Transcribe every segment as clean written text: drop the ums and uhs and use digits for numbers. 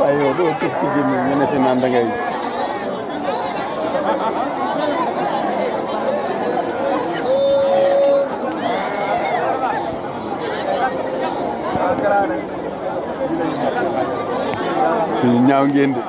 Ayo, do tuk si gini, mana si nanda gay. Ñaaw ngeen de.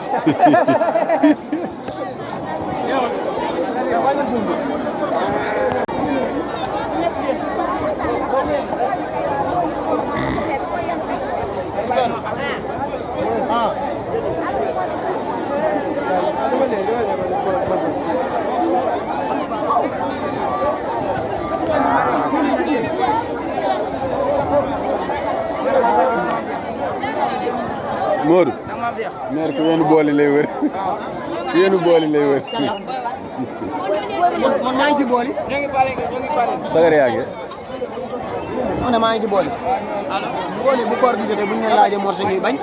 Modou neer ko yéen boole lay wër yéen boole lay wër man maa ngi ci booli sagar yaage man maa ngi ci booli booli bu koor gi jotee bu ñu leen laajee morso ñuy bañ